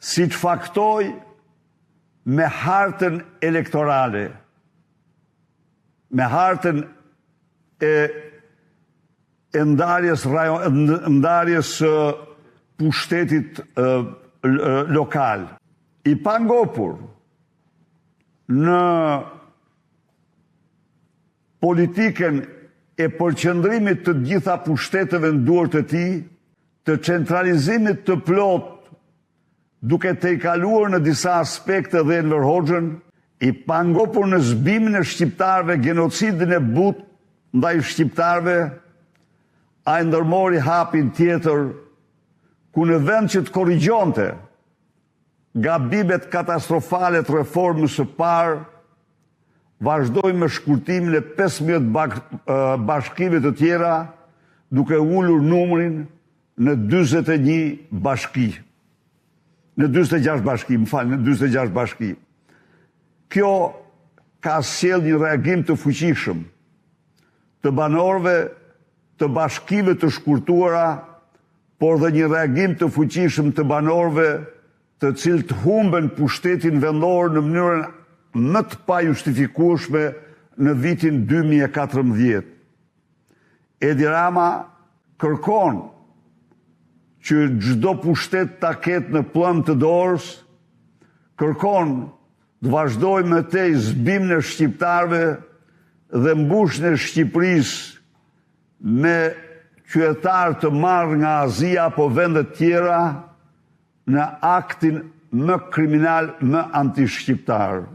Siç faktoi me hartën elektorale, me hartën e e ndarjes ndarjes së pushtetit lokal. I pangopur në politikën e përqendrimit të gjitha pushteteve në duart e tij, të centralizimit të plotë duke tejkaluar në disa aspekte dhe Enver Hoxhën, i pangopur në zhbimin e shqiptarëve, genocidin e butë ndaj shqiptarëve, ai ndërmori hapin tjetër, ku në vend që të korrigjonte gabimet katastrofale të reformës së parë, vazhdoi me shkurtimin e 15 bashkive të tjera, duke ulur numrin në 41 bashki. Në 46 bashki, më fal, në 46 bashki. Kjo ka sjellë një reagim të fuqishëm të banorëve të bashkive të shkurtuara, por dhe një reagim të fuqishëm të banorëve të cilët humben pushtetin vendor në mënyrën më të pajustifikueshme në vitin 2014. Edi Rama kërkon që çdo pushtet ta ketë në pëllëmbë të dorës, kërkon të vazhdojë më tej zhbimin e shqiptarëve dhe mbushjen e Shqipërisë me qytetarë të marrë nga Azia apo vende të tjera në aktin më kriminal, më antishqiptar.